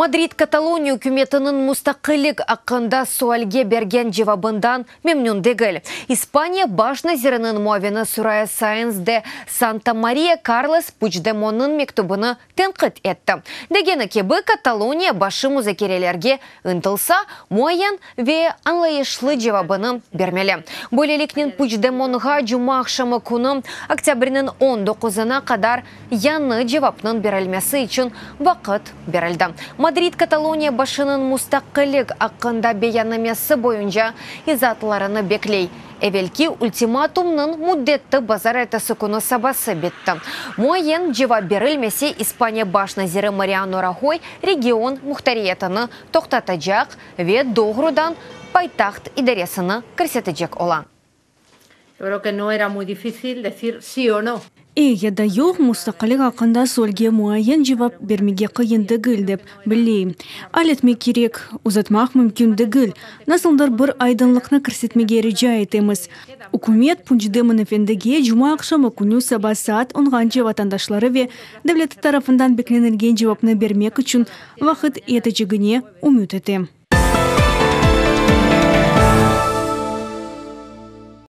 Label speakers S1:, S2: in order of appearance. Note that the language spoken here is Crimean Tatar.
S1: Madrid Kataloniya ükümetiniñ mustaqillik aqqında sualge bergen cevabından memnün degil. İspaniya baş naziriniñ muavini Soraya Saenz de Santamaria Karles Puçdemonniñ mektübini tenqit etti. Degeni kibi, Kataloniya başı muzakerelerge ıntılsa, muayyen ve añlayışlı cevabını bermeli. Böyleliknen, Puçdemonğa cumaaqşamı künü, oktâbrniñ 19-na qadar yañı cevapnıñ berilmesi içün vaqıt berildi. Madrid Kataloniya başınıñ mustaqillik aqqında beyannamesi boyunca izaatlarını bekley. Evelki ultimatumnıñ müddeti bazarertesi künü sabası bitti. Muayyen cevap berilmese, İspaniya baş naziri Mariano Rahoy region muhtariyetini toqtatacaq ve doğrudan paytaht idaresini kirsetecek ola.
S2: E ya da yoq, mustaqillik aqqında sualge muayyen cevap bermege qıyın degil, dep billeyim. Al etmek kerek, uzatmaq mümkün degil. Nasıldır bir aydınlıqnı kirsetmege rica etemiz. Ükümet Puçdemon efendige cumaaqşamı künü saba saat onğance vatandaşları ve devleti tarafından beklenilgen cevapnı bermek içün vaqıt yetecegine ümüt etem.